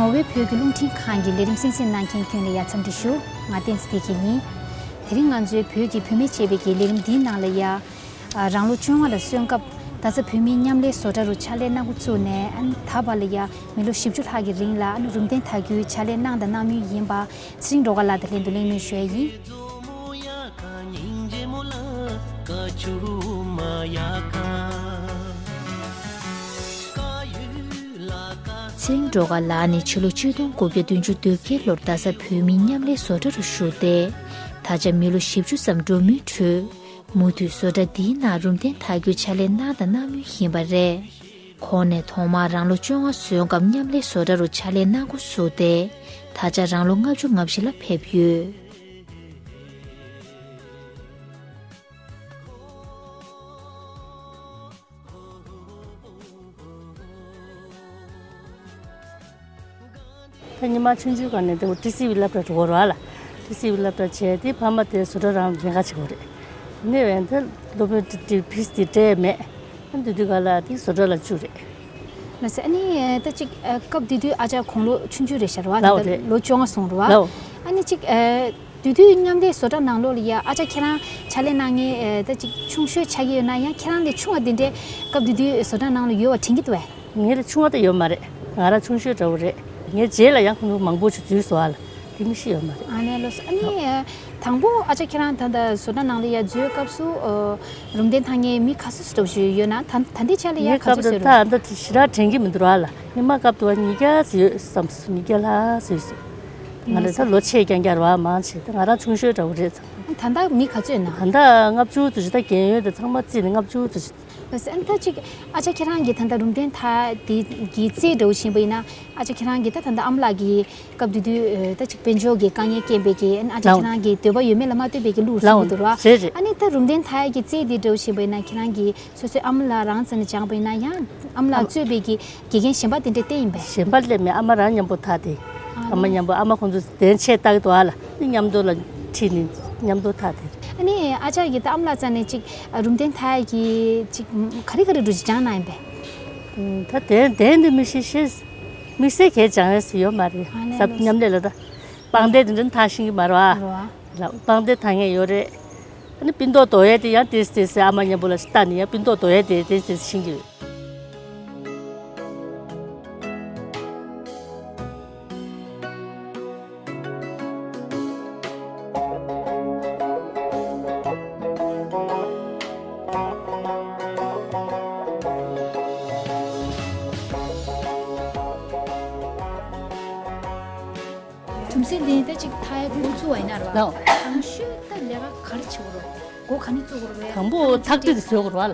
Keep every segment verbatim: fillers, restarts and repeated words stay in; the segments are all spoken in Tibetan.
ནོར་ཝེ་བོད་ཀྱི་རླུང་འཕྲིན་ཁང་གི་ལས་རིམ་གསན་གཟིགས་གནང་མཁན་ཁྱོན་ལ་ཡ་འཚམས་འདྲི་ཞུ། ང་བསྟན་འཛིན་བདེ་སྐྱིད་ཡིན། དེ་རིང་ང་ཚོའི་བོད་ཀྱི་བུད་མེད་ཅེས་པའི་གི་ལས་རིམ་འདིའི་ནང་ལ་ཡ། ཨ། རང་ལོ་བཅོ་ལྔ་ལ་སོན་སྐབས་རྡ་ས་བོད་མིའི་མཉམ་ལས་བཟོ་གྲྭ་རུ་ཕྱག་ལས་གནང་འགོ་བཙུགས་ནས། ཨ་ནི་ད་བར་ལ་ཡ་མི་ལོ་བཞི་བཅུ་ལྷག་གི་རིང་ལ། ཨ་ནི་རུམ་གདན་དར་རྒྱུའི་ཕྱག་ལས་གནང་དང་གནང་མུས་ཡིན་པ་ཚེ་རིང་སྒྲོལ་དཀར་ལགས་དང་ལྷན་དུ་གླེང་མོལ་ཞུ་ཡ་ཡིན། ཚེ་རིང་སྒྲོལ་དཀར་ལགས་ནི་ཕྱི་ལོ་ཆིག་སྟོང་དགུ་བརྒྱ་བདུན་ཅུ་དོན་བརྒྱད་ལོར་རྡ་ས་བོད་མིའི་མཉམ་ལས་བཟོ་གྲྭ་རུ་ཞུགས་ཏེ། ད་ཆ་མི་ལོ་བཞི་བཅུ་ཙམ་འགྲོ་མུས་ཁྲོད། མུ་མཐུད་བཟོ་གྲྭ་འདིའི་ནང་རུམ་གདན་དར་རྒྱུའི་ཕྱག་ལས་གནང་དང་གནང་མུས་ཡིན་པ་རེད། ཁོང་ནས་ཐོག་མར་རང་ལོ་བཅོ་ལྔ་སོན་སྐབས་མཉམ་ལས་བཟོ་གྲྭ་རུ་ཕྱག་ལས་གནང་འགོ་བཙུགས་ཏེ། ད་ཆ་རང་ལོ་ལྔ་བཅུ་ང་བཞི་ལ་ཕེབས་ཡོད། ད་ཉི་མ་ཆུང་ཆུང་སྒང་ནས་དེ་ཊི་སི་ཝི་སློབ་གྲྭ་འགྲོ་དགོས་རེད་བ་ལ། ཊི་སི་ཝི་སློབ་གྲྭ་བྱས་ཏེ་ཕ་མ་དེ་བཟོ་གྲྭ་རང་ལས་ཀ་བྱེད་དགོས་རེད། དེ་ནས་ད་སློབ་དཔོན་ཊི་ཊི་ཕིས་དེ་སྤྲད་མེད། ཨ་དེ་དུས་སྒང་ལ་དེ་བཟོ་གྲྭ་ལ་བཅུག་རེད། ལགས་སོ། ཨ་ནི་ད་ཅིག་སྐབས་དེ་དུས་ཨ་ཅག་ཁོང་ལོ་ཆུང་ཆུང་རེད་ཤག་རེད་བ། ལའོ་ད་རེད། ལོ་བཅོ་ལྔ་སོང་རེད་བ། ལའོ། ཨ་ནི་ཅིག་དེ་དུས་མཉམ་ལས་བཟོ་གྲྭ་ནང་ལོགས་ལ་ཡ་ཨ་ཅག་ཁྱེད་རང་ཕྱག་ལས་གནང་མཁན་ད་ཅིག་ཆུང་ཤོས་ཆགས་ཀྱི་ཡོད་ན། ཡང་ཁྱེད་རང་ལས་ཆུང་བ་དེ་འདྲའི་སྐབས་དེ་དུས་བཟོ་གྲྭ་ནང་ལ་ཡོད་པ་དྲན་གྱི་འདུག་བས། ངའི་ལས་ཆུང་བ་ད་ཡོད་མ་རེད། ང་རང་ཆུང་ཤོས་འདྲ་བོ་རེད། ངའི་རྗེས་ལ་ཡང་ཁོང་ཚོ་མང་པོ་ཞིག་འཛུལ་སོང་བ་ལ། དེ་མི་ཤེས་ཡོད་མ་རེད། ཨ་ནེ་ལོས། ཨ་ནི་དང་པོ་ཨ་ཅག་ཁྱེད་རང་ད་ལྟ་བཟོ་གྲྭ་ནང་ལ་ཡ་འཛུལ་སྐབས་སུ་རུམ་གདན་འཐག་མཁན་མི་ག་ཚོད་འདྲ་བོ་ཞིག་ཡོད་ན། ད་ད་ལྟའི་ཆ་ལ་ཡ་ངའི་ག་ཚོད་སྐབས་ཟེར་དུ་རུང་། ད་ད་ཞེ་དྲག་དྲན་གྱི་མི་འདུག་ར་ལ། ངའི་མ་སྐབས་དུ་བ་ཉིས་བརྒྱ་ཙམ་ཡོད་བསམ་སོང་། ཉིས་བརྒྱ་ལྷག་ཙམ་ཡོད་སོང་། ང་ལས་ད་ལོ་ཆེ་རྐྱང་རྐྱང་རེད་བ། མང་ཆེ་ད་ང་རང་ཆུང་ཤོས་འདྲ་བོ་རེད་ཙང་། ད་ལྟ་མི་ག་ཚོད་ཡོད་ན། ད་ལྟ་ལྔ་བཅུ་ཙམ་ཞིག་ད་རྒན་ཡོལ་དེ་ཚང་མ་བརྩིས་ནས་ལྔ་བཅུ་ཙམ་ཞིག་ལགས་སོ། ཨ་ནི་ད་ཅིག་ཨ་ཅག་ཁྱེད་རང་གིས་ད་ལྟ་རུམ་གདན་འཐག་དེ་གི་རྩིས་འདྲ་བོ་ཞིག་ཡིན་པ་ཡིན་ན། ཨ་ཅག་ཁྱེད་རང་གིས་ད་ད་ལྟ་ཨ་མ་ལགས་ཀྱི་སྐབས་དེ་དུས་ད་ཅིག་དཔལ་འབྱོར་གྱི་དཀའ་ངལ་རྐྱེན་པས་ཀྱི། ཨ་ཅག་ལའོ། ཁྱེད་རང་གི་འདོད་པ་ཡོད་མེད་ལ་མ་ལྟོས་པའི་གི་བླུགས་སོང་ལའོ་གི་འདུག་ར། རེད་རེད། ཨ་ནི་ད་རུམ་གདན་འཐག་ཡ་གི་རྩིས་དེ་འདྲ་བོ་ཞིག་ཡིན་པ་ཡིན་ན། ཁྱེད་རང་གིས་སོ་སོའི་ཨ་མ་ལགས་རང་རྩ་ནས་སྦྱངས་པ་ཡིན་ན། ཡང་ཨ་མ་ལགས་ཨ་གཙོས་པའི་གི་དགེ་རྒན་གཞན་པ་དེ་འདྲ་བསྟེན་ཡིན་པས། གཞན་པ་སླེབས་མེད། ཨ་མ་རང་མཉམ་པོ་འཐག་སྟེ། ཨ་ཨ་མ་ནི་མཉམ་པོ། ཨ་མ་ཁོང་ཚོ་གདན་ཆས་བཏགས་འདུག་ཨ་ལ། དེ་མཉམ་དུ་ལ་ཁྲིད་ནས་མཉམ་དུ་འཐག་སྟེ། ཨ་ནི་ཨ་ཅག་གིས་ད་ཨ་མ་ལགས་རྩ་ནས་ཅིག་རུམ་གདན་འཐག་ཡ་གི་ཅིག་ག་རེ་ག་རེ་འདྲ་ཅིག་སྦྱངས་གནང་ཡིན་པས། ད་གདན་གདན་འདི་མི་ཤེས་ཤེས། དམིགས་བསལ་གས་སྦྱང་ཡས་ཡོད་མ་རེད། ཨ་ནི་ཟབ་ལོས། མཉམ་ལས་ལ་ད། པང་གདན་དེ་འདྲ་འཐག་ཤེས་ཀྱི་མ་རེད་བ། རེད་བ། ལ་པང་གདན་འཐག་མཁན་ཡོད་རེད། ཨ་ནི་པིན་ཏོག་རྡོ་ཡས་དེ་ཡང་ཏེས་ཏེས་ཨ་མ་མཉམ་པོ་ལ་ལྟ་ནས་ཡང་པིན་ཏོག་རྡོ་ཡས་དེ་ཏེས་ཏེས་ཤེས་ཀྱི་ཡོད། གྲུམ་སྲས་འདི་ད་ཅིག་འཐག་ཡ་འགོ་བཙུགས་པ་ཡིན་ན་རེད་བ། ལགས། དང་ཤོས་ད་ལས་ཀ་ག་རེ་བྱེད་དགོས་རེད་བ། འགོ་ག་ནས་བཙུགས་དགོས་རེད་བ། དང་པོ་ཐག་ཁྲི་དེ་བཟོ་དགོས་རེད་བ་ལ།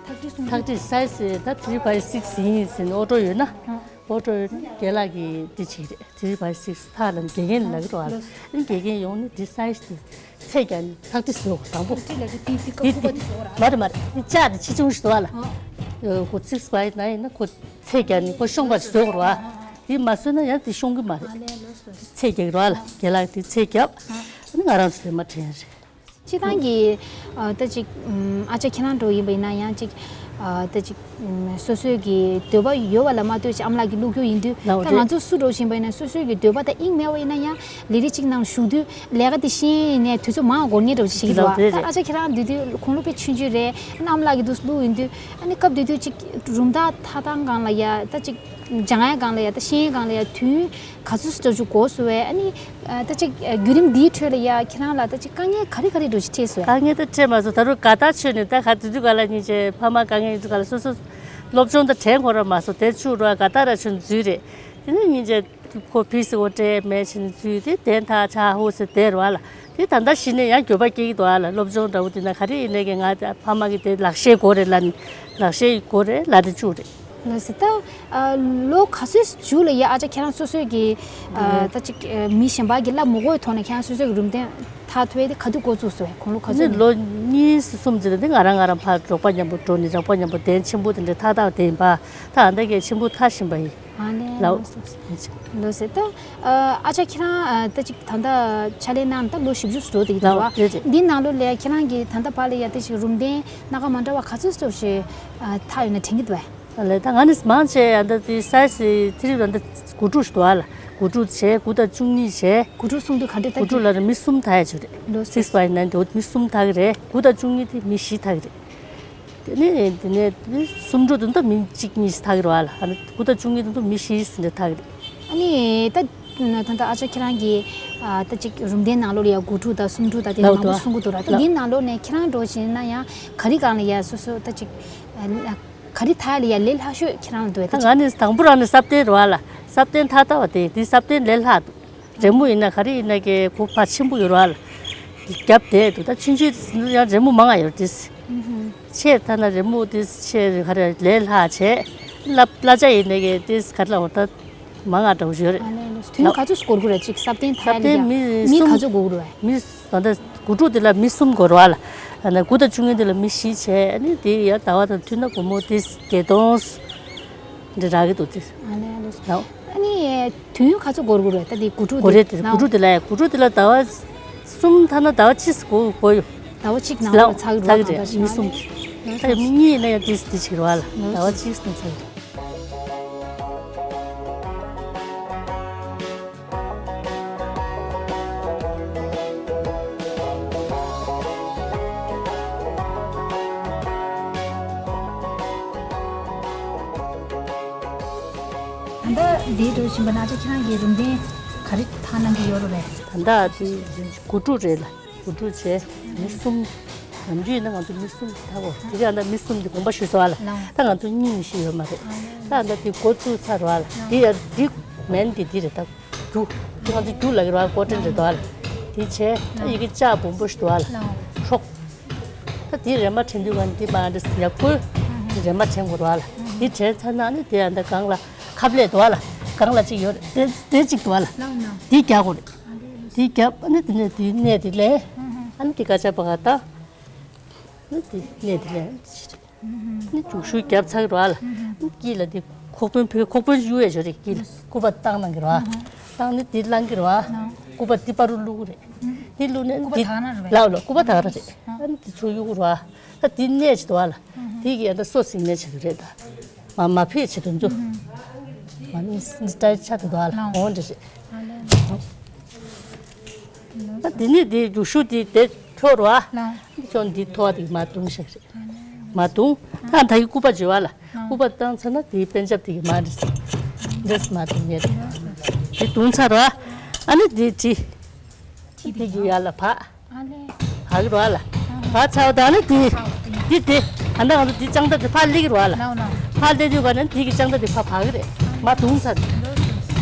ཐག་ཁྲི་སྲུང་། ཐག་ཁྲི་སའི་ཛི་ད་three by six་ཡིན་ཟེར་ནས་ཨོ་ཌར་ཡོད་ན། ཨ། ཨོ་ཌར་ཡོད་ན་རྒན་ལགས་ཀྱིས་འདི་བྱེད་རེད། three by six་ཐག་ལ་དགེ་རྒན་ལ་གི་རོགས་ཨ། ལགས། དགེ་རྒན་ཡོང་ནས་འདི་སའི་ཛི་དེ་ཚད་རྒྱག་ནས་ཐག་ཁྲི་བཟོ་དགོས། དང་པོ་ཐག་ཁྲི་ལ་དེ་དེ་དེ་ཀ་ཁུག་པ་དེ་བཟོ་དགོས་ར། མ་རེད་མ་རེད། འདི་ལྕགས་དེ་ཆེ་ཆུང་ཞིག་བཟོ་བ་ལ། ཨ། ཁོ་six by nine་ཡིན་ན་ཁོ་ཚད་རྒྱག་ནས་ཁོ་ཤོང་པ་ཞིག་བཟོ་དགོས་ར། དེ་མ་བཟོས་ན་ཡང་དེ་ཤོང་གི་མ་རེད། ཨ་ལས་ལོས་སོ། ཚད་རྒྱག་གི་རོགས་ཨ་ལ། རྒན་ལགས་དེ་ཚད་རྒྱབ། ཨ་ནི་ང་རང་ཚོ་དེ་མ་དྲན་རེད། སྤྱིར་བཏང་གི་ཨ་ད་ཅིག་ཨམ་ཨ་ཅག་ཁྱེད་རང་འདྲ་བོ་ཡིན་པ་ཡིན་ན་ཡང་ཅིག་ཨ་ད་ཅིག་ཨམ་སོ་སོའི་གི་འདོད་པ་ཡོད་པ་ལ་མ་ལྟོས་ཅིག་ཨ་མ་ལགས་ཀྱི་བློ་སྐྱོར་ཡིན་དུས། ལའོ་ད་རེད། ང་ཚོ་སུ་འདྲ་བོ་ཞིག་ཡིན་པ་ཡིན་ན་སོ་སོའི་གི་འདོད་པ་དང་དབྱིངས་མེད་པ་ཡིན་ན་ཡང་ལས་རིགས་གཅིག་ནང་ཞུགས་དུས་ལས་ཀ་དེ་ཤེས་ནས་དུས་ཚོད་མང་བ་འགོར་ངེས་འདྲ་བོ་ཞིག་ཤེས་ཀྱི་འདུག་ལའོ་རེད་ད་རེད། ཨ་ཅག་ཁྱེད་རང་འདི་དུས་ཁོང་ལོ་དཔེ་ཆུང་ཆུང་རེད། ཨ་ནི་ཨ་མ་ལགས་ཀྱི་འདུག་བློ་ཡིན་དུས། ཨ་ནི་སྐབས་དེ་དུས་ཅིག་རུམ་འཐག་འཐག་སྟངས་སྒང་ལ་ཡ་ད་ཅིག་སྦྱང་ཡ་སྒང་ལ་ཡ་ད་ཤེས་ཡ་སྒང་ལ་ཡ་དུས་ཡུན་ག་ཚོད་ཙམ་ཅིག་འགོར་སོང་བས། ཨ་ནི་ཨ་ད་ཅིག་བརྒྱུད་རིམ་འདིའི་ཁྲོད་ལ་ཡ་ཁྱེད་རང་ལ་ད་ཅིག་དཀའ་ངལ་ག་རེ་ག་རེ་འདྲ་ཞིག་འཕྲད་སོང་བས། དཀའ་ངལ་ད་འཕྲད་མ་སོང་། ད་རུང་དགའ་ཐག་ཆོད་ནས་ད་ག་དུས་དུས་ག་ལ་སྙིང་རྗེ་ཕ་མ་དཀའ་ངལ་ཡིན་ཚུལ་ག་ལ་སོ་སོ་སློབ་སྦྱོང་ད་དྲན་ཁོ་ར་མ་སོང་། དེ་ཆུ་རུ་དགའ་ཐག་ར་ཆུ་འཛུལ་རེད། དེ་ནས་སྙིང་རྗེ། ཁོ་ཕི་སི་འོ་སྤྲད་མེད་བྱས་ནས་འཛུལ་ཏེ་གདན་ཐག་ཆག་ཧུ་ཟེར་བསྡད་རེད་བ་ལ། དེ་ད་ལྟ་གཞི་ནས་ཡང་འགྱོད་པ་སྐྱེ་གི་འདུག་ཨ་ལ། སློབ་སྦྱོང་འདྲ་བོ་དེ་ན་ག་རེ་ཡིན་ནའི་གི་ང་ཕ་མ་གི་དེ་ལག་ཤེས་དགོས་རེད་ལབ་ནས་ལག་ཤེས་དགོས་རེད་ལབ་དེ་བཅུག་རེད། ལགས་སོ། ད་ཨ་ལོ་ག་ཚོད་མཇུག་ལ་ཡ་ཨ་ཅག་ཁྱེད་རང་སོ་སོའི་གི་ཨ་ད་ཅིག་ཨ་མི་གཞན་པ་གི་བསླབ་མི་དགོས་པའི་ཐོག་ནས་ཁྱེད་རང་སོ་སོའི་གི་རུམ་གདན་འཐག་ཐུབ་ཡ་དེ་ག་དུས་འགོ་བཙུགས་སོང་བས། ཁོང་ལོ་ག་ཚོད་ནས་ལོ་གཉིས་སུ་གསུམ་ཙམ་ལ་དེ་ང་རང་ང་རང་ཕར་རོགས་པ་མཉམ་པོ་འགྲོ་ནས་རོགས་པ་མཉམ་པོ་གདན་ཆེན་པོ་དེ་འདྲ་འཐག་སྟངས་དེ་ཡིན་པ། ད་ཨ་ད་གའི་ཆེན་པོ་འཐག་བཞིན་པ་ཡིན། ཨ་ལས། ལའོ། ལོས་ཟེར། ལོས་ཟེར། ད་ཨ་ཅག་ཁྱེད་རང་ཨ་ད་ཅིག་ད་ལྟ་ཕྱག་ལས་གནང་ད་ལོ་བཞི་བཅུ་འགྲོ་བསྡད་ཀྱི་འདུག་ལའོ་བ། རེད་རེད། འདི་ནང་ལོགས་ལ་ཁྱེད་རང་གིས་ད་ལྟ་བར་ལ་ཡ་ད་ཅིག་རུམ་གདན་སྣ་ཁ་མ་འདྲ་བ་ག་ཚོད་ཙམ་ཞིག་ཨ་འཐག་ཡོད་ན་དྲན་གྱི་འདུག་བས། ཨ་ལས་ད་ང་ནི་མང་ཆེ་ཨ་འདི་དེ་སའི་སི་ཐི་རིབ་ཨ་འདི་དགུ་ཕྲུག་ཞིག་འདུག་ཨ་ལ། དགུ་ཕྲུག་བྱས་དགུ་དང་བཅུ་གཉིས་བྱས། དགུ་ཕྲུག་སུམ་ཅུ་ག་འདྲ་ད་དགུ་ཕྲུག་ལ་རེ་མི་གསུམ་ད་ཡ་བྱོས་རེད། ལོ་six by nine དེ་མི་གསུམ་ད་གི་རེད། དགུ་དང་བཅུ་གཉིས་དེ་མི་བཞི་ད་གི་རེད། དེ་ནས་དེ་ནས་དེ་སུམ་ཕྲུག་དེ་ཚོ་མི་གཅིག་གཉིས་ཤིག་ཐག་གི་རེད་བ་ལ། ཨ་ནི་དགུ་དང་བཅུ་གཉིས་དེ་ཚོ་མི་བཞི་ཟིན་འདྲ་ཐག་གི་རེད། ཨ་ནི་ད་ད་ད་ཨ་ཅག་ཁྱེད་རང་གིས་ཨ་ད་ཅིག་རུམ་གདན་ནང་ལོགས་ལ་ཡ་དགུ་ཕྲུག་དང་སུམ་ཕྲུག་དང་དེ་ལ་ལའོ་མང་པོ་དོ་གསུང་གི་འདུག་ར། ད་ལའོ་འདི་ནང་ལོགས་ནས་ཁྱེད་རང་འགྲོ་བཞིན་ན་ཡང་ག་རི་སྒང་ལ་ཡ་སོ་སོ་ད་ཅིག་ག་རི་ཐག་ལ་ཡ་ལས་སླ་ཤོས་ཁྱེད་རང་འདུག་ད་ད་ཅིག་ང་ནི་དང་པོ་རང་ནས་སྲབ་གདན་རེད་བ་ལ། སྲབ་གདན་ཐག་ལྟ་བ་དེ་དེ་སྲབ་གདན་ལས་སླ་འདུག་རི་མོ་ཡིན་ན་ག་རེ་ཡིན་ན་ཀྱེ་གོ་བ་ཆེན་པོ་ཡོད་རེད་བ་ལ། རྒྱབ་བསྡད་འདུག་ད་ཆུང་ཆུང་ཡང་རི་མོ་མང་ང་ཡོད་དེ། ཆེ་ཐ་ན་རི་མོ་དེ་ཆེ་ག་རེ་ལས་སླ་བྱས། གླ་གླ་ཆ་ཡིན་ན་ཀྱེ་དེ་ག་རེ་ལ་འོ་ད་མང་ང་འདྲ་བོ་ཡོད་རེད། ཨ་ལས་ལོས་དུས་ཡུན་ག་ཚོད་འགོར་དགོས་རེད། ཅིག་སྲབ་གདན་ཐག་ལ་ཡ་མི་ག་ཚོད་འགོར་དགོས་རེད། མི་ད་ལྟ་དགུ་ཕྲུག་དེ་ལ་མི་གསུམ་འགོར་བ་ལ། ཨ་ནི་དགུ་དང་བཅུ་གཉིས་དེ་ལ་མི་བཞི་བྱས། ཨ་ནི་དེ་ཡང་ཟླ་བ་དང་མཐུད་ན་སྒོར་མོ་དེ་བརྒྱད་སྟོང་འདྲ་རག་གི་འདུག་དེ། ཨ་ལས་ལོས། ལའོ། ཨ་ནི་དུས་ཡུན་ག་ཚོད་འགོར་དགོས་རེད། ད་དེ་དགུ་ཕྲུག་དགོ་རེད་དེ། དེ་དགུ་ཕྲུག་དེ་ལ་ཡ་དགུ་ཕྲུག་དེ་ལ་ཟླ་བ་གསུམ་ཐ་ན་ཟླ་བ་གཅིག་འགོར་འགོར་ཡོད། ཟླ་བ་གཅིག་ནང་ལ་ལའོ་ཚར་གི་ཚར་གི་རེད་རེད། མི་གསུམ་གྱིས། ད་ཡ་མི་གཉིས་ཡིན་ན་ཡང་དེ་དེ་བྱེད་རེད་བ་ལ། ཟླ་བ་གཅིག་ནང་ཚར་གི་རེད། ད་ལྟ་འདིའི་འགྲོ་བཞིན་པ་ན་ཅིག་ཁྱེད་རང་གི་རུམ་གདན་ག་རེ་ཐག་གནང་གི་ཡོད་རེད། ད་ལྟ་དེ་དགུ་ཕྲུག་རེད་ལ། དགུ་ཕྲུག་བྱས་མི་གསུམ། ནམ་རྒྱུན་ཡིན་ན་ང་ཚོ་མི་གསུམ་ཐག་གོ། དེ་རིང་ཨ་ད་མི་གསུམ་དེ་དགོངས་པ་ཞུས་སོང་བ་ལ། ད་ང་ཚོ་གཉིས་མི་ཤི་ཡོད་མ་རེད། ད་ཨ་ད་དེ་འགོ་བཙུགས་ཚར་བ་ལ། དེ་ཡ་དེ་མེན་དེ་དེ་རེད་ད། རྒྱུ། དེ་ང་ཚོ་རྒྱུ་ལ་གི་ར་ཀོ་ཏན་རེད་དོ་ལ། དེ་བྱས་ཨ་ཡི་གེ་ལྕགས་སྦོམ་པོ་ཞིག་དོ་ལ། ཧྲོག་ད་དེ་རེ་མ་དྲན་དུས་ག་འདི་མ་འདྲི་ཡག་པོ། དེ་རེ་མ་དྲན་དགོས་ར་ལ། དེ་དྲན་ཚར་ན་ནི་དེ་ཨ་འདི་གང་ལ་ཁབ་ལས་དོ་ལ། གང་ལ་ཅིག་ཡོད་རེད། དེ་དེ་ཅིག་དོ་ལ། དེ་རྒྱག་དགོས་རེད། དེ་རྒྱབ་ཨ་ནི་དེ་ནས་དེ་གནས་དེ་ལས། ཨ་ནི་དེ་ཀ་ཆ་པ་ག་ད། ཨ་ནི་དེ་གནས་དེ་ལས། ནི་རྒྱུག་ཤུགས་རྒྱབ་ཚར་གི་རེད་བ་ལ། ནི་དཀྱིལ་ལ་དེ་ཁོག་པན་བུ་ཁོག་པན་གཡུག་ཡས་ཞོར་རེད། དཀྱིལ་ལ་སྐུད་པ་བཏང་གནང་གི་རེད་བ། བཏང་ནི་དེ་ལངས་གི་རེད་བ། སྐུད་པ་དེ་པ་རུ་བླུག་གི་རེད། དེ་བླུག་ནས་སྐུད་པ་དེ་དག་ན་རེད་བ། ལག་ལ་སྐུད་པ་དག་ར་རེད། ཨ་ནི་དེ་ཚུར་གཡུག་གི་རེད་བ། ད་དེ་གནས་ཅིག་འདུག་བ་ལ། དེ་གི་ཡ་ད་སོ་ཟིང་ནས་བྱེད་གི་རེད་ད། མ་མ་ཕེད་བྱེད་དུ་འཛུ། མ་ནི་ནི་ཏྲའི་ཆ་དུ་འདུག་བ་ལ། འོང་འདྲ་རེད། ད་དེ་ནི་དེ་རྒྱུག་ཤུགས་དེ་དེ་འཕྲོ་རུ་བ། ཅོན་འདི་ཐོ་བ་དེ་མ་བརྡུང་ཤག་རེད། མ་བརྡུང་། ད་ད་གི་སྐུད་པ་བརྗེ་བ་ལ། སྐུད་པ་བཏང་ཚར་ན་དེའི་པན་ཅབ་དེ་གི་མ་འདྲེས། འདྲེས་མ་བརྡུང་ཡས་རེད། དེ་བརྡུང་ཚར་ར། ཨ་ནི་དེ་བྲི། དེ་གི་ཡ་ལ་བ། བ་གི་ར་ལ། བ་ཚར་བ་ད་ནི་དེ། དེ་དེ། ད་ད་ང་ཚོ་དེ་ལྕགས་མདའ་དེ་ཕར་སླེབས་ཀྱི་ར་ལ། ཕར་སླེབས་དུས་ག་ནས་དེ་གི་ལྕགས་མདའ་དེ་ཕར་བ་གི་རེད། མ་བརྡུང་ཚར་རེད།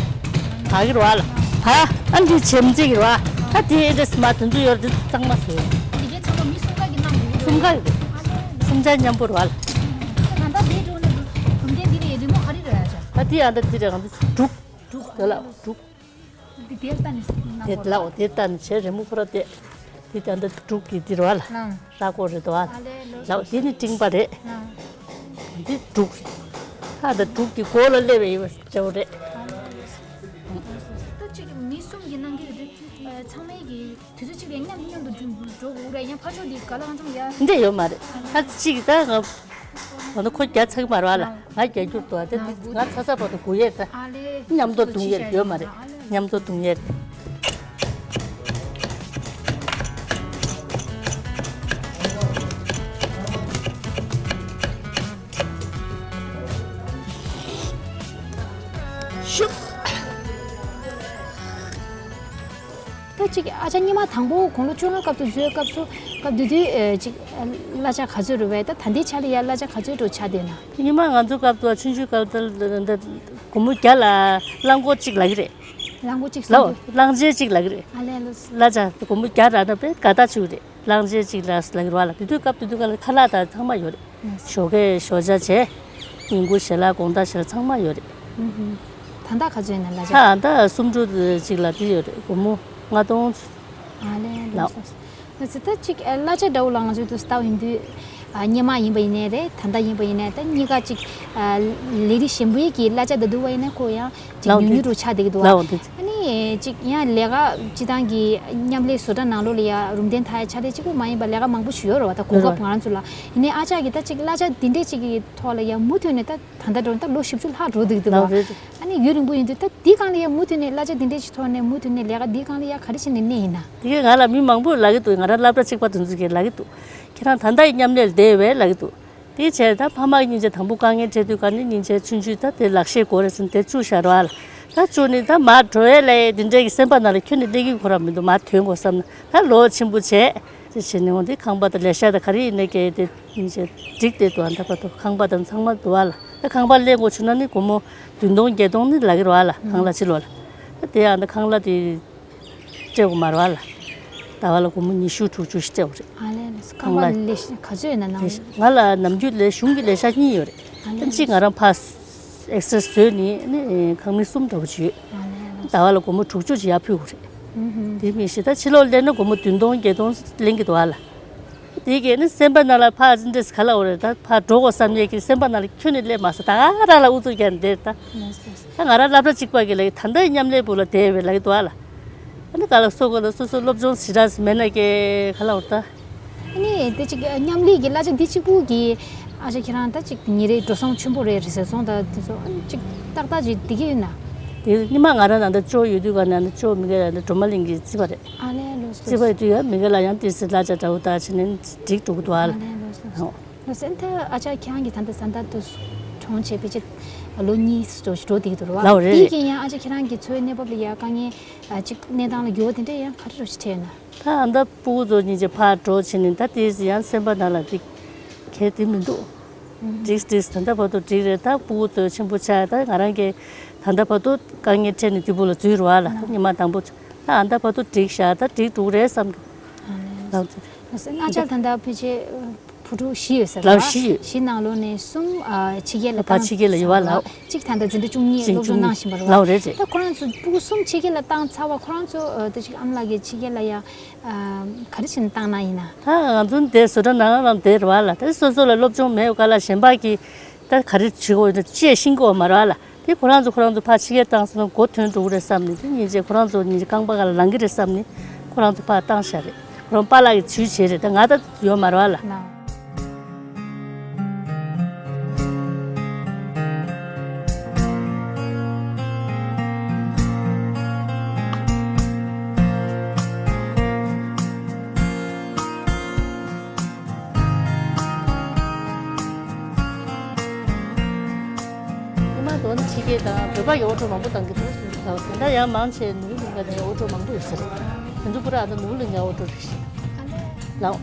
བ་གི་ར་ལ། བ། ཨ་ནི་དེ་བྱེམ་ཙེ་གི་ར། ད་དེ་འདྲེས་མ་དེ་ཚོ་ཡོད་རེད། དེ་གཙང་མ་བཟོས། འདི་གའི་ཚང་མ་མི་གསུམ་ཀ་གི་གནང་དགོས་ཀྱི་རེད། གསུམ་ཀ་གི་རེད། གསུམ་ཆ་མཉམ་པོ་རེད་བ་ལ། ད་ལྟ་འདི་འགྲོ་ནས་གུང་སྡེ་འདི་ནས་རི་མོ་ག་རེ་རེད་ཨ་ཅག་ད་འདི་ཨ་ད་འདི་རེད། ང་ཚོ་འབྲུག་འབྲུག་དེ་ལ་འབྲུག་འདི་དེར་ལྟ་ནས་གནང་དེ་དགོས་ལའོ། དེ་ལྟ་ནས་བྱས་རི་མོ་ཁོ་ར་དེ། འདི་ད་ལྟ་འབྲུག་གི་འདི་རེད་བ་ལ། ལགས། ལྷ་སྐོར་རེད་དོ་བ་ལ། ཨ་ལས་ལོ། ལའོ་འདི་ནི་སྤྲིན་པ་རེད། ལགས། འདི་འབྲུག་རེད། ད་ལྟ་འབྲུག་གི་མགོ་ལ་སླེབས་པའི་ཡོད་པ་འདྲ་བོ་རེད། ད་གཅིག་མི་གསུམ་གྱིས་གནང་གི་ཡོད་དུས། ཚང་མས་ཀྱི་དུས་ཚོད་གཅིག་ལ་མཉམ་མཉམ་དུ་འགྲོ་དགོས་རེད། ཡང་ཕར་ཕྱོགས་འདི་ག་ལ་གང་འཚམ་ཡ། འདྲ་ཡོད་མ་རེད། ད་གཅིག་ད་ང་ང་ནི་ཁོ་རྒྱག་ཚར་གི་མ་རེད་བ་ལ། ང་རྒྱག་རྒྱུར་འདུག་བ། ད་འདི་ང་ཚ་ཚ་བར་དུ་སྒུག་ཡས་ད། ཨ་ལས། མཉམ་དུ་བརྡུང་ཡས་ཡོད་མ་རེད། མཉམ་དུ་བརྡུང་ཡས། ཤུགས། ད་ཅིག་ཨ་ཅག་སྔོན་མ་དང་པོ་དགུང་ལོ་བཅོ་ལྔ་སྐབས་སུ་འཛུལ་སྐབས་སུ་སྐབས་དེ་དུས་ཨེ་ཅིག་གླ་ཆ་ག་ཚོད་རེད་བས། ད་ད་ལྟའི་ཆ་ལ་ཡ་གླ་ཆ་ག་ཚོད་འགྲོ་ཆགས་བསྡད་ན། སྔོན་མ་ང་ཚོ་སྐབས་དུ་ཆུང་ཆུང་སྐབས་དུ་འདི་སྒོར་མོ་བརྒྱ་ལ་རླངས་འཁོར་གཅིག་ལབ་ཀྱི་རེད། རླངས་འཁོར་གཅིག་ལའོ་སོང་དུས། རླངས་ཆེན་གཅིག་ལབ་ཀྱི་རེད། ཨ་ལས་ལོས། གླ་ཆ་སྒོར་མོ་བརྒྱ་རག་ན་དཔེ་དགའ་ཐག་ཆོད་ཀྱི་རེད། རླངས་ཆེན་གཅིག་ལ་ལབ་ཀྱི་རེད་བ་ལ། དེ་དུས་སྐབས་དེ་དུས་སྐབས་ལ་ཁ་ལག་དང་ཚང་མ་ཡོད་རེད། ཞོགས་ཀས་ཞོགས་ཇ་བྱས། ཉིན་གུང་ཞལ་ལག་དགོང་དག་ཞལ་ལག་ཚང་མ་ཡོད་རེད། ད་ལྟ་ག་ཚོད་ཡིན་ན་གླ་ཆ། ད་ལྟ་སུམ་ཅུ་གཅིག་ལ་དེ་ཡོད་རེད། སྒོར་མོ་ལྔ་སྟོང་། ཨ་ལས་ལོ། ལགས། ད་ཅིག་གླ་ཆ་འདྲ་བོ་ལ་ང་ཚོས་དུ་ལྟ་བ་ཡིན་དུས། སྔོན་མ་ཡིན་པ་ཡིན་ནའི་རེད། ད་ལྟ་ཡིན་པ་ཡིན་ནའི་ད་གཉིས་ཀ་ཅིག་ལས་རིགས་གཞན་པའི་གི་གླ་ཆ་ད་བསྡུར་བ་ཡིན་ན་ཁོ་ཡང་ཅིག་ལའོ་ཉུང་ཉུང་རུ་ཆགས་བསྡད་ཀྱི་འདུག་བ། ལའོ་དེ། ཨ་ནི། ཨེ་ཅིག་ཡང་ལས་ཀ་སྤྱི་བཏང་གི་མཉམ་ལས་བཟོ་གྲྭ་ནང་ལོགས་ལ་ཡ་རུམ་གདན་ཐག་ཡ་ཕྱག་ལས་གཅིག་པུ་མ་ཡིན་པ་ལས་ཀ་མང་པོ་ཞིག་ཡོད་རེད་བ། ད་གོ་ཡོད་སྐབས་རེད། ང་རང་ཚོ་ལ་ཡིན་ནའི་ཨ་ཅག་གིས་ད་ཅིག་གླ་ཆ་འདི་འདྲས་ཅིག་གི་ཐོག་ལ་ཡ་མུ་མཐུད་ནས་ད་ད་ལྟ་འགྲོ་ད་ལོ་བཞི་བཅུ་ལྷག་འགྲོ་འདུག་འདུག་ལགས་བ། རེད་རེད། ཨ་ནི་ཡུན་རིང་པོ་ཡིན་དུས་ད་འདི་སྒང་ལ་ཡ་མུ་མཐུད་ནས་གླ་ཆ་འདི་འདྲས་ཅིག་ཐོག་ནས་མུ་མཐུད་ནས་ལས་ཀ་འདི་སྒང་ལ་ཡ་ག་རེ་བྱས་ནས་གནས་ཡིན་ན། དེ་གས་ང་ལ་མི་མང་པོས་ལབ་ཀྱི་འདུག་ང་རང་སློབ་གྲྭ་གཅིག་པ་དེ་ཚོ་གིས་ལབ་ཀྱི་འདུག་ཁྱེད་རང་ད་ལྟ་ཡི་མཉམ་ལས་ལ་བསྡད་ཡོད་པས་ལབ་ཀྱི་འདུག་དེ་བྱས་ད་ཕ་མ་གཉིས་ཆ་དང་པོ་དཀའ་ངལ་འཕྲད་དུས་ག་ནས་སྙིང་རྗེ་ཆུང་ཆུང་ད་དེ་ལག་ཤེས་དགོས་རེད་ཟེར་ནས་དེ་བཅུག་བཞག་རོགས་ཨ་ལ། ད་བཅུག་ནས་ད་མར་འགྲོ་ཡས་ལ་དེ་འདྲའི་གི་སེམས་པ་ནང་ལ་ཁྱོན་ནས་སླེབས་ཀྱི་ཁོ་རང་མི་འདུག་མར་ཐོན་དགོས་བསམ་ན་ད་ལོ་ཆེན་པོ་བྱས་ཅེས་བྱས་ནས་འོང་དེ་ཁང་པ་དང་ལས་ཤག་དང་ག་རེ་ཡིན་ནའི་གི་དེ་སྙིང་རྗེ་འགྲིག་བསྡད་འདུག་ཨ། ད་བར་དུ་ཁང་པ་དང་ཚང་མ་འདུག་ཨ་ལ། ད་ཁང་པ་ལེན་དགོས་བྱུང་ན་ནི་སྒོར་མོ་བདུན་སྟོང་བརྒྱད་སྟོང་ནི་ལག་གི་རོགས་ཨ་ལ། ཁང་གླ་ཕྱི་ལོགས་ལ། ད་དེ་ཡང་ད་ཁང་གླ་དེ་སྤྲད་དགོས་མ་རེད་བ་ལ། ཟླ་བ་ལ་སྒོར་མོ་ཉི་ཤུ་དྲུག་ཅུ་ཞིག་སྤྲད་དགོས་རེད། ཨ་ལས་ལས་སོ། ཁང་ཁང་པ་གླ་ལས་ཤ་ག་ཚོད་ཡོད་ན་ནང་ལས་ཤ་ང་ལ་ནམ་རྒྱུན་ལས་གཞུང་གི་ལས་ཤག་གཉིས་ཡོད་རེད། ཨ་ལས་ད་གཅིག་ང་རང་ཕར་ཨེག་སི་རེ་བཟོས་ནི་ནི་ཁང་མིག་གསུམ་འདྲ་པོ་ཅིག་ཡོད། ཨ་ལས་ལས་ཟླ་བ་ལ་སྒོར་མོ་དྲུག་ཅུ་ཅིག་ཡར་ཕུལ་དགོས་རེད། ཨུ་ཧུམ། དེ་མི་ཤེས་ད་ཕྱི་ལོགས་ལེན་ན་སྒོར་མོ་བདུན་སྟོང་བརྒྱད་སྟོང་ལེན་གྱི་འདུག་ཨ་ལ། དེ་གས་ནི་སེམས་པ་ནང་ལ་ཕར་འདྲེས་ག་ལ་འོ་རེད་ད་ཕར་འགྲོ་དགོས་བསམ་ཡས་ཀྱི་སེམས་པ་ནང་ལ་ཁྱོན་ནས་སླེབས་མ་སོང་ད་ག་རང་ལ་ཨུ་ཚུགས་རྒྱག་ནས་བསྡད་ད། ལགས་ལགས། ད་ང་རང་སློབ་གྲྭ་གཅིག་པ་གི་ལ་ད་ལྟ་མཉམ་ལས་པུ་ལ་བསྡད་པའི་ལ་གི་འདུག་ཨ་ལ། ཨ་ནི་ག་ལ་སོ་ག་ལ་སོ་སོ་སློབ་སྦྱོང་ཞེ་དྲག་མེད་ན་ཀྱེ་ག་ལ་འོ་ད། ཨ་ནི་དེ་གཅིག་མཉམ་ལས་ཀྱི་གླ་ཆ་འདི་གཅིག་པུ་གི་ཨ་ཅག་ཁྱེད་རང་ད་གཅིག་ཉིན་རེའི་འགྲོ་སོང་ཆེན་པོ་རེད་རེད་ཟེར་སོང་ད་དེ་ཚོ་ཨ་ནི་གཅིག་ཏག་ཏག་ཅིག་བསྡད་ཀྱི་ཡོད་ན། དེ་སྔོན་མ་ང་རང་ད་ལྟ་ཅོ་ཡོད་དུས་ག་ནས་ཨ་ནི་ཅོ་མི་ག་ལ་ནི་སྒྲོལ་མ་གླིང་གི་རྩིས་པ་རེད། ཨ་ལས་ལོས་རྩིས་པ་ཡོད་དུས་ཡ་མི་ག་ལ་ཡང་དེ་སི་གླ་ཆ་འདྲ་བོ་ད་བྱས་ནས་འགྲིག་འགྲོ་གི་འདུག་ཨ་ལ། ཨ་ལས་ལོས་ལོས། ཨོ། ལོ་སེམས་ཐག་ཨ་ཅག་ཁྱེད་རང་གི་ད་ལྟ་ས་མཐའ་དུ་གྲོངས་བྱས་ཕལ་ཆེར་ལོ་གཉིས་འགྲོ་འགྲོ་བསྡད་ཀྱི་འདུག་ར་བ། ལའོ་རེད་དེའི་རེད། རྐྱེན་ཡང་ཨ་ཅག་ཁྱེད་རང་གི་འཚོ་བའི་གནས་བབ་ལ་ཡ་དཀའ་ངལ་ཨ་ཅིག་གནས་སྟངས་ལ་འགྱུར་བ་དེ་འདྲ་ཡང་ག་རེ་རོ་ཞིག་འཕྲད་ཡོད་ན། ད་ཨ་མདའ་སྤུ་གུ་ཚོ་གཉིས་ཀྱི་ཕར་འགྲོ་བྱས་ནས་ད་དེ་ཡང་སེམས་པ་ནང་ལ་དེ་གལ་དེ་མི་འདུག་འགྲིག་འགྲིག་ད་ལྟ་བར་དུ་འགྲིག་རེད། ད་སྤུ་གུ་ཚོ་ཆེན་པོ་ཆགས་ད་ང་རང་གི་ད་ལྟ་བར་དུ་དཀའ་ངལ་འཕྲད་ནས་དེ་སྤུ་ལ་འཛུལ་རུ་བ་ལ་ད་ཉི་མ་དང་པོ་ད་ཨ་མདའ་བར་དུ་འགྲིག་བཞག་ད་འགྲིག་འགྲོ་གི་རེད་བསམ་གི་ལགས། ང་ཅག་ད་ལྟ་ཕལ་ཆེར་བུ་ཕྲུག་བཞི་ཡོད་ས་རེད་ལགས་བ། བཞི་ཡོད། བཞི་ནང་ལོགས་ནས་གསུམ་ཨ་ཕྱི་རྒྱལ་ལ་ཕ་བཏང་ཕྱི་རྒྱལ་ལ་ཡོད་བ་ལགས། གཅིག་ད་ལྟ་འཛིན་གྲྭ་བཅུ་གཉིས་སློབ་སྦྱོང་གནང་བཞིན་པ་རེད་བ། ལགས་རེད་རེད། ད་ཁོ་རང་ཚོ་སྤུ་གུ་གསུམ་ཕྱི་རྒྱལ་ལ་བཏང་ཚར་བ་ཁོ་རང་ཚོ་ཨ་ད་ཅིག་ཨ་མ་ལགས་ཀྱིས་ཕྱི་རྒྱལ་ལ་ཡ་ཨ་ག་རེ་བྱས་ནས་བཏང་གནང་ཡིན་ན། ད་ང་ཚོ་འདིར་བཟོ་གྲྭ་ནང་ལ་བསྡད་རེད་བ་ལ་ད་སོ་སོ་ལ་སློབ་སྦྱོང་མེད་པ་ག་ལ་གཞན་པ་གིས་ད་ག་རེ་བྱེད་དགོས་ཡོད་ན་ཅི་ཡང་ཤེས་ཀྱི་ཡོད་མ་རེད་བ་ལ། དེ་ཁོ་རང་ཚོ་ཁོ་རང་ཚོ་ཕར་ཕྱི་རྒྱལ་བཏང་སོང་ན་མགོ་ཐོན་འགྲོ་གི་རེད་བསམ་ནས་དེ་སྙིང་རྗེ་ཁོ་རང་ཚོ་སྙིང་རྗེ་རྐང་པ་སྒང་ལ་ལངས་ཀྱི་རེད་བསམ་ནས་ཁོ་རང་ཚོ་ཕར་བཏང་བཞག་རེད། ཁོ་རང་པཱ་ལགས་ཀྱིས་ཇུས་བྱས་རེད་ད་ང་ད་ཡོད་མ་རེད་བ་ལ། ལགས། ཉི་མ་དོན་ཕྱི་རྒྱལ་དང་བོད་པ་ཡི་ཨོ་ཊོ་མང་པོ་བཏང་གི་འདུག་ད་ད་ལྟ་ཡང་མང་ཆེ་ནོར་ལུང་ག་ནས་ཨོ་ཊོ་མང་པོ་ཡོད་ས་རེད། དེ་ཚོ་པུ་ར་ཨ་ད་ནོར་ལུང་ག་ཨོ་ཊོ་རེད་ཤག་ལགས།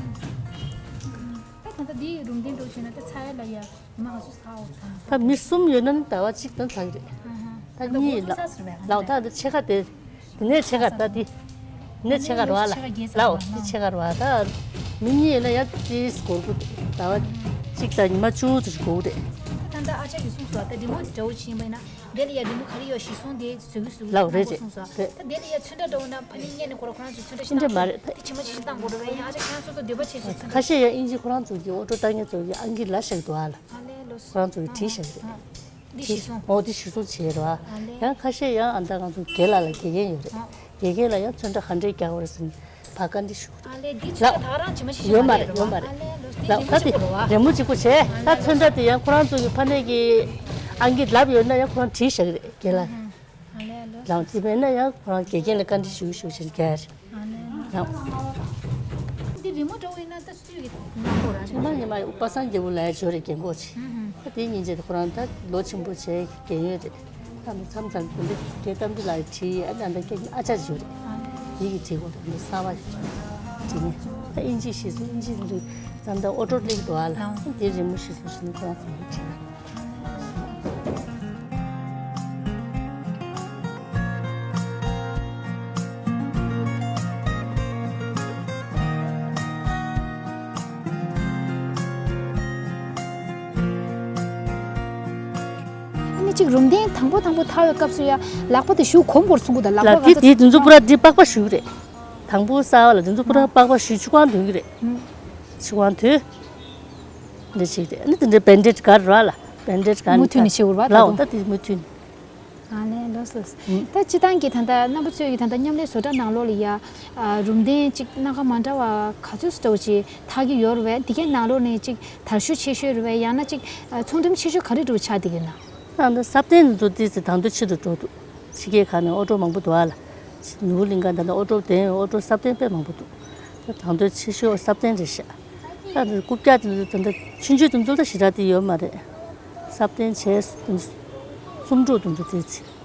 ད་ད་ལྟ་འདིའི་རུམ་གདན་འགྲོ་བྱས་ན་ད་ཚ་ཡ་ལ་ཡ་ཉི་མ་ག་ཚོད་ཚ་འོ་ད། ད་མི་གསུམ་ཡོད་ན་ནི་ཟླ་བ་གཅིག་ད་ཚ་གི་རེད། ད་གཉིས་ལགས་ལགས་ད་འདི་ཕྱེད་ཀ་དེ། དེ་ནས་ཕྱེད་ཀ་ད་འདི། དེ་ནས་ཕྱེད་ཀ་རོ་ཨ་ལ། ལའོ་འདི་ཕྱེད་ཀ་རོ་ཨ་ད། མི་གཉིས་ཡིན་ན་ཡང་ཏིས་སྒོར་དགུ་ཟླ་བ་གཅིག་དང་ཉི་མ་བཅུ་ཙམ་ཞིག་དགོས་རེད། ད་ད་ཨ་ཅག་གིས་གསུངས་སོང་ད་རི་མོ་འདྲ་བོ་ཕྱིན་པ་ཡིན་ན་དེ་ལ་ཡ་རི་མོ་ག་རེ་ཡོད་གཞི་བཟུང་དེ་བཟོ་གི་བཟོ་གི་ལའོ་རེད་རེད་གསུངས་སོང་རེད། ད་དེ་ལ་ཡ་ཚོན་ཁྲ་འདྲ་བོ་ན་ཕ་ནི་ཉན་ནས་ཁོ་ར་ཁོ་རང་ཚོ་ཚོན་ཁྲ་ཤི་ཏིང་འདྲ་མ་རེད་ད། དེ་ཕྱི་མ་ཕྱི་ཤི་བཏང་དགོས་རེད་བས་ཡང་ཨ་ཅག་ཁྱེད་རང་ཚོ་ཚོ་འདོད་པ་བྱས་སོང་ཚོན་ཁྲ། ཁ་ཤས་ཡང་ཨིན་ཇི་ཁོ་རང་ཚོ་གི་ཨོ་ཊོ་ལྟ་མཁན་ཚོ་གི་ཨང་ཀི་ལ་བཞག་འདུག་ཨ་ལ། ཨ་ལས་ལོ་སོ། ཁོ་རང་ཚོ་གི་བྲིས་བཞག་གི་རེད། འདི་ཞིག་སོང་། འོ་འདི་ཞིག་སོང་བྱས་རོ། ཨ་ལས། ཡང་ཁ་ཤས་ཡང་ཨ་མདའ་ང་ཚོ་དགེ་ལགས་ལ་དགེ་རྒན་ཡོད་རེད། ཨ། དགེ་རྒན་ལ་ཡང་ཚོན་ཁྲ་ག་འདྲས་རྒྱག་དགོས་རེད་ཟེར་ནས་ཕར་བཀའ་འདྲི་ཞུ། ཨ་ལས་འདི་ཚོ་ལ་ད་རང་ཇི་མ་ཇི་བཞིན་ཡོད་མ་རེད་ཡོད་མ་རེད། ལགས་ད་འདི་རི་མོ་གཅིག་པོ་བྱས་ད་ཚོན་ཁྲ་དེ་ཡང་ཁོ་རང་ཚོ་གི་ཕ་ནས་ཀྱི་ཨང་ཀི་ལབ་ཡོད་ན་ཡང་ཁོ་རང་བྲིས་བཞག་གི་རེད་དགེ་ལགས། ཨ་ལས་ལོ། ལགས་དེ་མེད་ན་ཡང་ཁོ་རང་དགེ་རྒན་ལ་བཀའ་འདྲི་ཞུ་ཞུ་བྱས་རྒྱག་རེད། ཨ་ལས་ལོ། ལགས། འདི་རི་མོ་འདྲ་བོ་ཡིན་ན་ད་སུས་གི་གནང་དགོས་ར་ཉི་མ་ཉི་མ་པ་སངས་རྒྱལ་པོ་ལ་ཡ་ཇོ་རེ་རྒན་གོག་ཆེ། ཨ་དེ་སྙིང་རྗེ་དེ་ཁོ་རང་ད་ལོ་ཆེན་པོ་བྱས་རྒན་ཡོད་རེད། ད་མི་མཚམས་མཚམས་དེ་འདྲ་རྒན་གཏམ་དཔེ་ལ་བྲིས་ཨ་ད་ད་རྒན་ཨ་ཅག་ཇོ་རེད། ཡིག་གི་བྲིས་གོ་ད་འདི་གསར་བ་ཞིག་བྲིས་ནས་ད་ཨིན་ཇི་ཤེས་སོང་ཨིན་ཇི་འདི་ད་ད་ཨོ་ཏོ་ལེགས་འདུག་ཨ་ལ་ད་འདི་རི་མོ་ཤེས་སོང་ཞེས་ནས་ཁོ་རང་ཚོ་བྲིས། ཨ་ནི་གཅིག་རུམ་གདན་དང་པོ་དང་པོ་ཐག་པའི་སྐབས་སུ་ཡ་ལག་པ་དེ་ཞུ་གོམ་པོར་སོང་གི་ད་ལག་པ་ལ་དེ་ག་ཚོད་དེ་དེ་ཚོ་པུ་ར་དེ་པགས་པ་ཞུ་གི་རེད། དང་པོ་གསར་བ་ལ་དེ་ཚོ་པུ་ར་པགས་པ་ཞུ་ཆུ་ཁང་འདོན་གི་རེད། ཆུ་ཁང་དུས་འདི་ཞིག་རེད་ཨ་ནི་དེ་འདྲའི་བེན་ཌེད་ག་ར་ལ་བེན་ཌེད་ག་མུ་མཐུད་ནས་བྱེད་དགོས་རེད་བ་ལའོ་ད་ད་དེ་མུ་མཐུད་ནས། ཨ་ལས། ལགས་སོ། ད་སྤྱིར་བཏང་གི་ད་ལྟ་རྣམ་པ་ཚོས་ཀྱི་ད་ལྟ་མཉམ་ལས་བཟོ་གྲྭ་ནང་ལོགས་ལ་ཡ། ཨ། རུམ་གདན་ཅིག་སྣ་ཁ་མ་འདྲ་བ་ག་ཚོད་འདྲ་བོ་ཅིག་འཐག་གི་ཡོད་རེད་པས། འདི་གའི་ནང་ལོགས་ནས་ཅིག་དར་ཤུགས་ཆེ་ཤོས་རེད་པས། ཡང་ན་ཅིག་ཨ། ཚོང་འགྲེམས་ཆེ་ཤོས་ག་རེ་འདྲ་བོ་ཆགས་བསྡད་ཀྱི་ཡོད་ན། ད་ལྟ་སབ་ཐན་ཚོ་ཏོག་ཙམ་དང་དོད་ཆེ་རུ་འགྲོ་འདུག་ཕྱི་རྒྱལ་ཁག་ནས་ཨོ་ཊོ་མང་པོ་འདུག་ཨ་ལ། ནོར་བུ་གླིང་ག་ད་ལྟ་ཨོ་ཊོ་དེ་ཨོ་ཊོ་སབ་ཐན་དཔེ་མང་པོ་འདུག་ད་དང་དོད་ཆེ་ཤོས་སབ་ཐན་རེད་ཤག་ད་ལྟ་རྐུབ་བཀྱག་དེ་ཚོ་ད་ལྟ་ཆུང་ཆུང་དེ་ཚོ་ད་ཞེ་དྲག་དེ་ཡོད་མ་རེད། སབ་ཐན་བྱས་གསུམ་འགྲོ་དེ་ཚོ་དེ་ཚོ།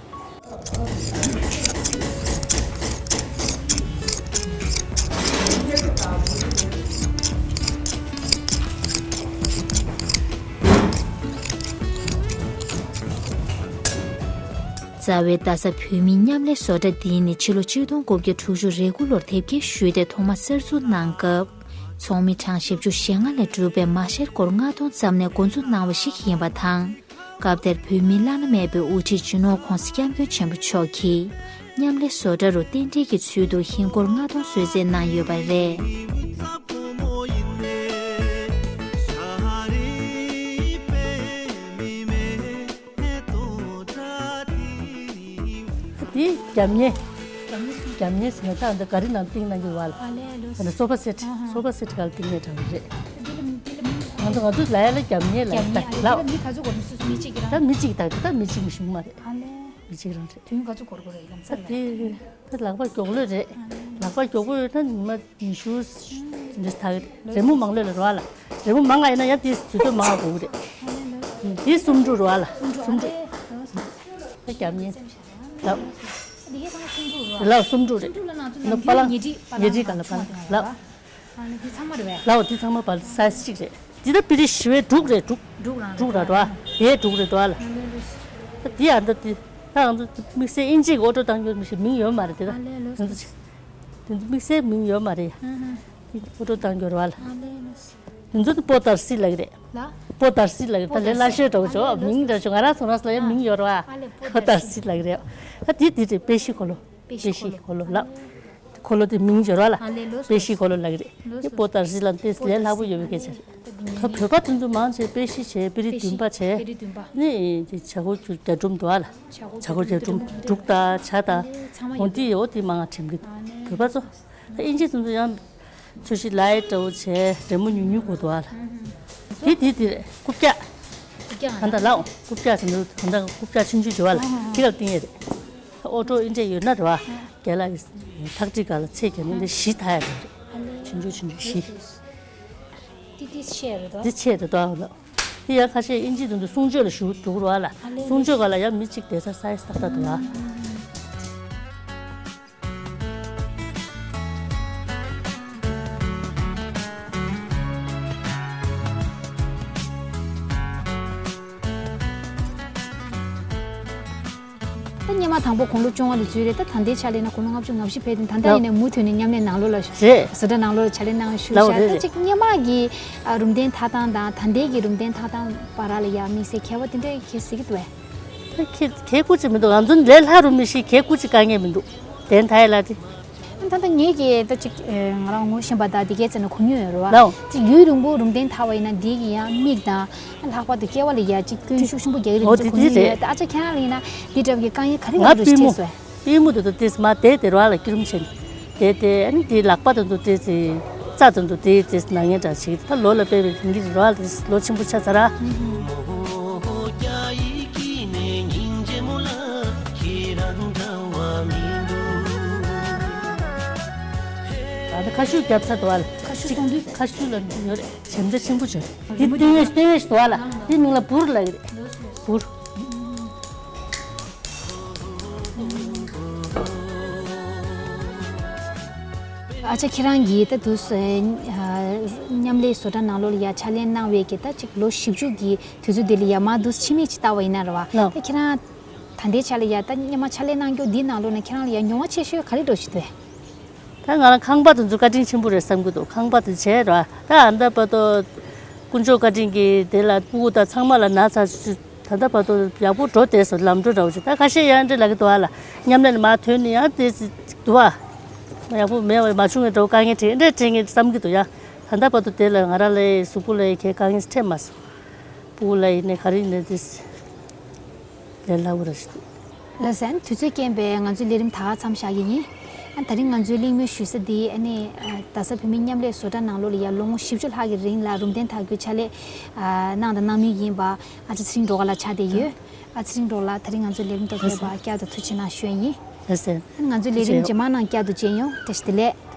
རྩ་བའི་རྡ་ས་བོད་མིའི་མཉམ་ལས་བཟོ་གྲྭ་འདི་ནི་ཕྱི་ལོ་ཆིག་སྟོང་དགུ་བརྒྱ་དྲུག་ཅུ་རེ་དགུ་ལོར་དེབ་སྐྱེལ་ཞུས་ཏེ་ཐོག་མར་གསར་འཛུགས་གནང་སྐབས། ཚོགས་མི་གྲངས་བཞི་བཅུ་ཞེ་ལྔ་ལས་གྲུབ་པའི་མ་ཤེར་སྒོར་ལྔ་སྟོང་ཙམ་ནས་འགོ་འཛུགས་གནང་བ་ཞིག་ཡིན་པ་དང་། སྐབས་དེར་བོད་མིའི་བླ་ན་མེད་པའི་དབུ་ཁྲིད་སྤྱི་ནོར་༧གོང་ས་༧སྐྱབས་མགོན་ཆེན་པོ་མཆོག་གིས་མཉམ་ལས་བཟོ་གྲྭ་རུ་རྟེན་འབྲེལ་གྱི་ཚུལ་དུ་ཧིན་སྒོར་ལྔ་སྟོང་གསོལ་སྩལ་གནང་ཡོད་པ་རེད། འདི་རྒྱབ་གཉེར། རྒྱབ་གཉེར་ཟེར་ན་ད་འདི་ག་རི་ནང་བཏིང་གནང་གི་ཡོད་ལ། ཨ་ལས་ལོས། ད་ནི་སོ་ཕ་སེ་ཊི། ཨ་ཧ། སོ་ཕ་སེ་ཊི་ག་ལ་བཏིང་ནས་དྲངས་པ་རེད། འདི་ལ་མི་འདི་ལ་མི། ང་ཚོ་ང་ཚོ་ལ་ཡ་ལ་རྒྱབ་གཉེར་ལ་རྒྱབ་གཉེར། ད་ཨ་ལས། ལ། འདི་ལ་མི་ག་ཚོད་གོ་མི་སུ་སུ་མི་གཅིག་གི་རང་། ད་མི་གཅིག་ད་ད་མི་གཅིག་མི་ཞུ་མ་རེད། ཨ་ལས། མི་གཅིག་རང་རེད། དུས་ཡུན་ག་ཚོད་འགོར་དགོས་རེད་ལམ་སང་ལ། དེ་ད་ལག་པ་མགྱོགས་ལོས་རེད། ལག་པ་མགྱོགས་པོ་ཡོད་ན་ཉི་མ་ཉི་ཤུ་འདྲ་ད་རེ་མོ་མང་ལོས་ལ་རོ་ཨ་ལ། རེ་མོ་མང་ང་ཡིན་ན་ཡང་དེ་དུས་ཚོད་མང་བ་དགོས་ཀྱི་རེད། དེ་སུམ་ཅུ་རོ་ཨ་ལ། སུམ་ཅུ་ཨ་ལས། ད་རྒྱབ་གཉེར། ལགས། འདི་གའི་ཚང་མ་སུམ་ཅུ་རོ་ཨ། ལགས་སུམ་ཅུ་རེད། སུམ་ཅུ་ལ་ནང་ཚོ་ནམ་རྒྱུན་ལ་ཉི་ཁྲི་པ་ལ་ཉི་ཁྲི་ག་ལ་པ་ལ་ལགས། ཨ་ནི་འདི་ཚང་མ་རེད་བས། ལའོ་འདི་ཚང་མ་བར་སའི་ཛི་གཅིག་རེད། འདི་ད་པི་རི་ཞི་བའི་དྲུག་རེད་དྲུག་དྲུག་རང་དྲུག་ར་རེད་ར། དེའི་དྲུག་རེད་དོ་ཨ་ལ། ད་འདི་ཨ་ད་འདི་ད་ང་ཚོ་དམིགས་བསལ་ཨིན་ཇི་གི་ཨོ་ཊོ་བཏང་རྒྱུ་མི་ཤེས་མིང་ཡོད་མ་རེད་དེ་ད། ཨ་ལས་ལོས། དེ་ཚོ་དེ་ཚོ་དམིགས་བསལ་མིང་ཡོད་མ་རེད། ཨ་ཧ། འདི་ཨོ་ཊོ་བཏང་རྒྱུ་རེད་བ་ལ། ཨ་ལས་ལོས། དེ་ཚོ་ནི་པོ་ཏར་སི་ལ་གི་རེད། ལ། པོ་ཏར་སི་ལ་གི་རེད། ད་ལས་སླ་ཤོས་འདྲ་བོ་ཆོག་མིང་འདྲ་ཆོག་ང་རང་ཚོ་རང་ཚོ་ལ་ཡང་མིང་ཡོད་རེད་བ། ཨ་ལས་པོ་ཏར་སི་ལ་གི་རེད། ད་འདི་འདི་རེད་པེ་ཤི་འཁོར་ལོ། པེ་ཤི་འཁོར་ལོ་ལ། འཁོར་ལོ་དེ་མིང་སྦྱོར་བ་ལ། ཨ་ལས་ལོས། པེ་ཤི་འཁོར་ལོ་ལ་གི་རེད། ལོས་དེ་པོ་ཏར་སི་ལ་དེ་ལས་སླ་པོ་ཡོད་པའི་སྐད་ཆ་རེད། ད་བོད་པ་དེ་ཚོ་མང་ཆེ་པེ་ཤི་བྱས་པེ་རི་བདུན་པ་བྱས། པེ་རི་བདུན་པ། ནི་དེ་བྱ་སྒོ་རྒྱ་སྒྲུང་འདུག་ཨ་ལ། བྱ་སྒོ་རྒྱ་སྒྲུང་འབྲུག་དང་བྱ་དང་། འོ་དེ་ཡོད་དེ་མང་ང་དྲན་གི་འདུག་བོད་པ་ཚོ། ད་ཨིན་ཇི་དེ་ཚོ་ཡང་། ཚོས་གཞི་ལའི་འདྲ་བོ་བྱས་རི་མོ་ཉུང་ཉུང་དགོས་འདུག་ཨ་ལ། དེ་དེ་དེ་རེད་རྐུབ་བཀྱག་རྐུབ་བཀྱག་ད་ལྟ་ལའོ་རྐུབ་བཀྱག་ཟེར་འདུག་ད་ལྟ་རྐུབ་བཀྱག་ཆུང་ཆུང་བྱས་པ་ལ་དེ་ག་ལ་བཏིང་ཡས་རེད། ད་ཨོ་ཊོ་ཨིན་འདྲས་ཡོད་ན་རེད་བ། རྒན་ལགས་ཀྱིས་ཐག་ཁྲི་ག་ལ་ཚད་རྒྱབ་ནས་འདི་བཞི་ཐག་ཡས་རེད། ཆུང་ཆུང་ཆུང་ཆུང་བཞི། དེ་དེ་ཆེ་རེད་དོ། དེ་ཆེ་རེད་དོ་ཨ་ལ། དེ་ཡང་ཁ་ཤས་ཨིན་ཇི་དེ་ཚོ་གསུང་ཆོས་ལ་ཞུགས་འགྲོ་གི་རེད་བ་ལ། གསུང་ཆོས་ག་ལ་ཡང་མི་གཅིག་བསྡད་ས་སའི་ཛི་ཏག་ཏག་འདུག་ཨ། ད་སྔོན་མ་དང་པོ་དགུང་ལོ་བཅོ་ལྔ་ལ་འཛུལ་རེད། ད་ད་ལྟའི་ཆ་ལ་ཡིན་ན་དགུང་ལོ་ལྔ་བཅུ་ང་བཞི་ཕེབས་ཏེ་ད་ལྟ་ཡིན་ན་མུ་མཐུད་ནས་མཉམ་ལས་ནང་ལོགས་ལ་རེད། བཟོ་གྲྭ་ནང་ལོགས་ལ་ཕྱག་ལས་གནང་བཞུགས་ལའོ་ཤག་རེད་ད་རེད། ཅིག་སྔོན་མ་གི་ཨ་རུམ་གདན་ཐག་སྟངས་དང་ད་ལྟའི་གི་རུམ་གདན་ཐག་སྟངས་བར་ལ་ཡ་དམིགས་བསལ་ཁྱད་པར་དེ་འདྲ་གལ་སྲིད་ཀྱི་འདུག་གས། ཁྱད་ཁྱད་ཁུར་ཅིག་མི་འདུག་ང་ཚོ་ལས་སླ་རུ་མི་ཤེས། ཁྱད་ཁུར་ཅིག་དཀའ་ངལ་མི་འདུག་གདན་ཐག་ཡས་ལ་དེ། ད་ལྟ་ངེད་ཀྱིས་ད་ཅིག་ཨེ་ང་རང་ངོ་ཤེས་པ་དང་དེ་གའི་རྩ་ནས་གོ་མྱོང་ཡོད་རེད་བ། ལའོ། ཅིག་རྒྱུན་རིང་པོ་རུམ་གདན་ཐག་པ་ཡིན་ན་འདི་གི་ཡང་མིག་དང་ལྷག་པར་དུ་སྐྱེ་བ་ལ་ཡ་ཅིག་སྐྱོན་ཤུགས་ཆེན་པོ་རྒྱག་གི་རེད། འོ་ཅིག་དེ་གོ་མྱོང་དེ་ཡོད། རེད། ད་ཨ་ཅག་ཁྱེད་རང་ལ་ཡིན་ན་འདི་འདྲ་བའི་དཀའ་ངལ་ག་རེ་ང་ག་རེ་པུས་མོ་འཕྲད་སོང་། པུས་མོ་དེ་ཚོ་ཏིས་མ་བསྡད་དེ་རོ་ལ་སྐྱུར་མོ་བྱས་ནས་བསྡད་དེ། ཨ་ནི་དེ་ལག་པ་དེ་ཚོ་ཏིས་རྩ་དེ་ཚོ་ཏིས་ཏིས་ན་ངེས་འདྲ་བྱེད་ད་ལོ་ལ་དཔེ་བའི་ཡིན་གྱི་རོ་ལ་ལོ་ཆེན་པོ་ཆགས་ཚར་ར། ཨ་ད་ཁ་ཤུ་རྒྱབ་ཚར་དུ་བ་ལ་ཁ་ཤུ་གསུང་དུས་ཁ་ཤུ་ལ་ཡོད་རེད། བྱེམ་ད་ཆེན་པོ་བྱོས་དེ་སྟོན་ཡས་སྟོན་ཡས་དུ་བ་ལ་དེ་མིང་ལ་བུར་ལ་ཡོད་རེད་བུར། ཨ་ཅག་ཁྱེད་རང་གིས་ད་དུས་མཉམ་ལས་བཟོ་གྲྭ་ནང་ལོགས་ལ་ཡ་ཕྱག་ལས་གནང་བའི་གི་ད་ཅིག་ལོ་བཞི་བཅུ་གི་དུས་ཚོད་འདི་ལ་ཡ་མ་དུས་ཕྱི་མིག་ཅིག་ལྟ་བ་ཡིན་ན་རེད་བ། ད་ཁྱེད་རང་ད་ལྟའི་ཆ་ལ་ཡ་ད་སྔོན་མ་ཕྱག་ལས་གནང་རྒྱུ་འདིའི་ནང་ལོགས་ནས་ཁྱེད་རང་ལ་ཡ་མྱོང་བ་ཆེ་ཤོས་ག་རེ་འདྲ་ཞིག་འདུག་ད་ང་རང་ཁང་པ་དེ་ཚོ་བཀའ་དྲིན་ཆེན་པོ་རེད་བསམ་གྱི་འདུག་ཁང་པ་དེ་བྱས་ར་ད་ཨ་ད་བར་དུ་དཀོན་མཆོག་བཀའ་དྲིན་གྱིས་དེ་ལ་སྤུ་གུ་དང་ཚང་མ་ལ་ན་ཚ་ད་ལྟ་བར་དུ་ཡག་པོ་འགྲོ་བསྡད་སོང་། ལམ་འགྲོ་འདྲ་བོ་ཞིག་ད་ཁ་ཤས་ཡང་འདྲ་ལབ་ཀྱི་འདུག་ཨ་ལ་མཉམ་ལས་ནས་མར་ཐོན་ནས་ཡང་དེ་ཅིག་འདུག་ཨ། ཡག་པོ་མེད་པ་མ་བྱུང་བའི་འདྲ་བོ་དཀའ་ངལ་འཕྲད་འདྲ་འཕྲད་ངེས་བསམ་གྱི་འདུག་ཡ། ད་ལྟ་བར་དུ་དེ་ལ་ང་རང་ལ་གཟུགས་པོ་ལ་ཡི་གེ་དཀའ་ངལ་འཕྲད་མ་སོང་། སྤུ་གུ་ལ་ཡིན་ནའི་ག་རེ་ཡིན་ནའི་དེ་ལས་སླ་བོ་ར་ཞིག་འདུག་ལགས་སོ། དུས་ཚོད་རྐྱེན་པས་ང་ཚོའི་ལས་རིམ་ད་ག་མཚམས་བཞག་གི་ཡིན། ཨ་ད་རིང་ང་ཚོའི་གླེང་མོལ་ཞུ་ས་འདི་ཨ་ནི་རྡ་ས་བོད་མིའི་མཉམ་ལས་བཟོ་གྲྭ་ནང་ལོགས་ལ་ཡ་ལོ་ངོ་བཞི་བཅུ་ལྷག་གི་རིང་ལ་རུམ་གདན་དར་རྒྱས་ཕྱག་ལས་གནང་དང་གནང་མུས་ཡིན་པ་ཨ་ཅག་ཚེ་རིང་སྒྲོལ་དཀར་ལགས་ཆགས་བསྡད་ཡོད། ཨ་ཚེ་རིང་སྒྲོལ་དཀར་ལགས། ད་རིང་ང་ཚོའི་ལས་རིམ་ཐོག་ཕེབས་པ་བསྐྱར་དུ་ཐུགས་རྗེ་གནང་ཞུ་ཡ་ཡིན། ལགས་སོ། ང་ཚོའི་ལས་རིམ་རྗེས་མ་ནང་བསྐྱར་དུ་མཇལ་ཡོང་། བཀྲ་ཤིས་བདེ་ལེགས།